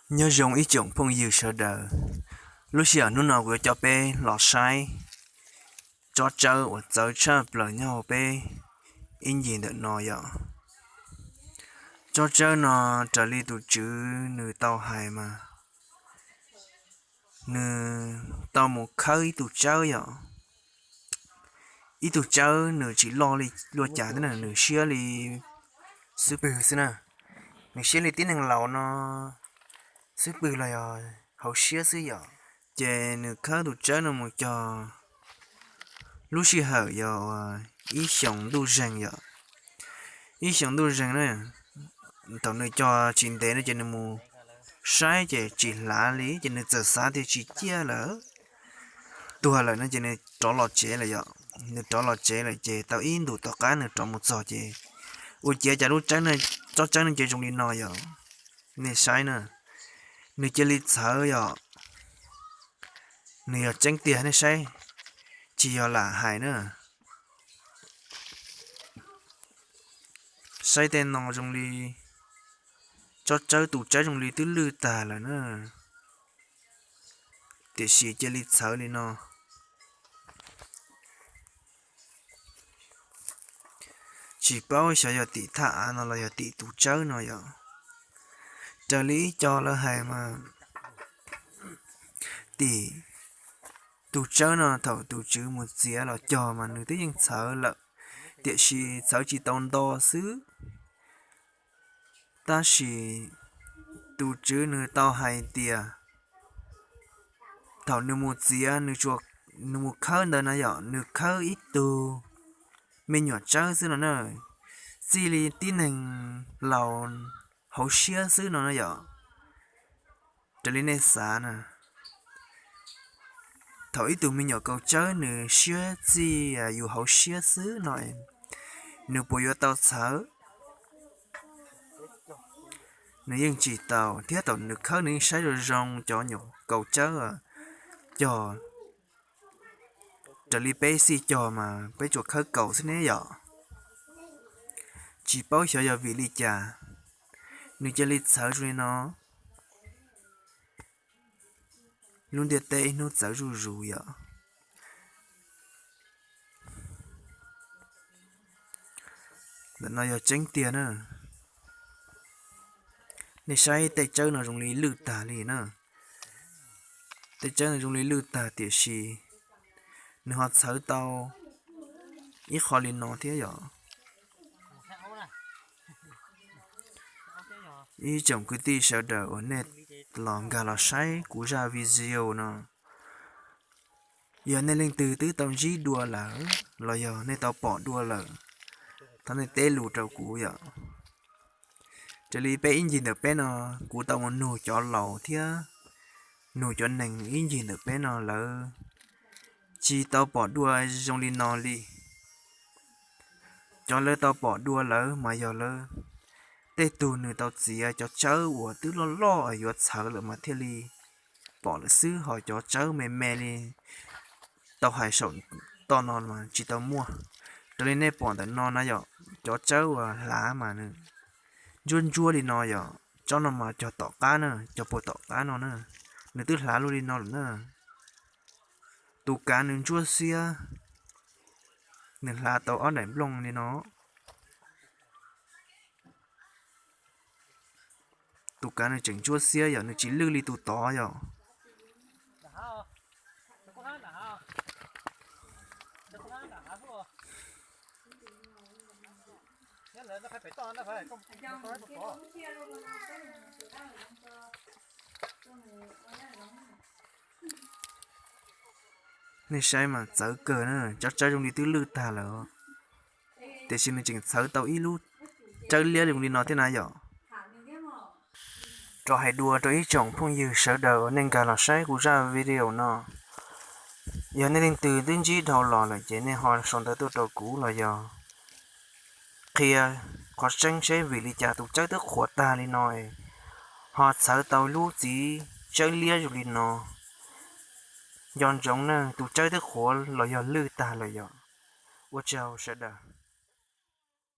Nyob zoo ib tsoom phooj ywg sawv daws, lub sij hawm hnub no kuv yuav coj peb los saib tsob tsawb uas txawv tshaj plaws nyob hauv peb ib ncig ntawm no yom. Tsob tsawb no raws li tus tswv nws tau hais mas nws tau mus khawb ib tug tsawb yom. Ib tug tsawb nws tsis loj li luaj cas thiab na, nws siab li xub pwg xwb na. Nws siab li tib neeg laus no xub pwg los yog hauv siab xwb yom. Ces nws khawb tus tsawb no mus cog lub sij hawm yog ib xyoos ntuj zeeg yom. Ib xyoos ntuj zeeg na, thaum nws cog tsis ntev no ces nws mus saib ces tsis hlav li ces nws txawm xav tias tsis ciaj lawm, tuag lawm no ces nws rov los tsev lawm yom. Nws rov los tsev lawm ces tau ib ntus tom qab nws rov mus txog ces ua ciav cas lub tsob tsawb no ces zoo li no yom. Nej saib na, nws cia li txhawv yom. Nws yog tseeb tiag nej saib, tsis yog lam hais na. Saib tej no zoo li tsob tsawb, tus tsawb zoo li twb lwj tag lawm na, tiam sis cia li txhawv li no. Tsis paub xyov yog tim thaj av no los yog tim tus tsawb no yom. Raws li ib co lawv hais mas tim tus tsawb no thaum tus tswv mus txiav los cog mas nws twb yeej txhawv lawm, tiam sis txhawv tsis tau nto xwb. Tab sis tus tswv nws tau hais tias thaum nws mus txiav, nws mus khawb ntawd na yom, nws khawb ib tug me nyuam tsawb xwb no na, txij li tib neeg laus hauv siab xwb no na yom. Raws li nej xav na, thaum ib tug me nyuam kaus tsawb nws siab txij yus hauv siab xwb no, nws puas yuav tau txhawv? Nws yeej tsis tau, thiab thaum nws khawb nws yeej saib zoo zoo cov nyuam kaus tsawb cog. Raws li peb xij cog mas peb tsuas khawb kaus xwb ne yom. Tsis paub xyov yog vim li cas nws cia li txhawv zoo li no. Lub ntiaj teb ib hnub txawv zuj zus yom. Ntawm no yog tseeb tiag na. Nej saib tej tsawb no zoo li lwj tag li na. Tej tsawb no zoo li lwj tag tiam sis nws ho txhawv tau ib qho li no thiab yom. Ib tsoom kwv tij sawv daws uas nej los nkag los saib kuv zaj video no, yog nej leej twg twb tau ntsib dua lawm los yog nej tau pom dua lawm, thov nej teb lus rau kuv yom. Raws li peb ib ncig ntawm peb no, kuv tau mus nug cov laus thiab nug cov neeg ib ncig ntawm peb no lawv tsis tau pom dua zoo li no li. Cov lawv tau pom dua lawm mas yog lawv tej tug nws tau txiav cov tsawb uas twb loj loj yuav txhawv lawm mas thiaj li pom lawm xwb, ho cov tsawb me me li tau hais saum toj no mas tsis tau muaj. Raws li nej pom ntawm no na yom, cov tsawb uas hlav mas nws ntsuab ntsuab li no yom, tsob no mas cog tom qab na, cog puag tom qab no na, nws twb hlav luaj li no lawm na. Tus kav nws ntsuab xiab, nws hlav tau ob daim nplooj li no. Tus kav nws tseem ntsuab xiab yom, nws tsis lwj li tus tod yom. Nej saib mas txawv kawg na, tsob tsawb zoo li twb lwj tag lawm, tiam sis nws tseem txhawv tau ib lub tsawb liab zoo li no thiab na yom. Rov hais dua rau ib tsoom phooj ywg sawv daws uas nej nkag los saib kuv zaj video no, yog nej leej twg twb ntsib dhau los lawm ces nej ho sau ntawv tuaj rau kuv los yog qhia qhov tseeb seb vim li cas tus tsawb twb qhuav tag li no ho txhawv tau lub txiv tsawb liab zoo li no. Nco ntsoov na, tus tsawb twb qhuav los yog lwj tag lawm yom. Ua tsaug sawv daws.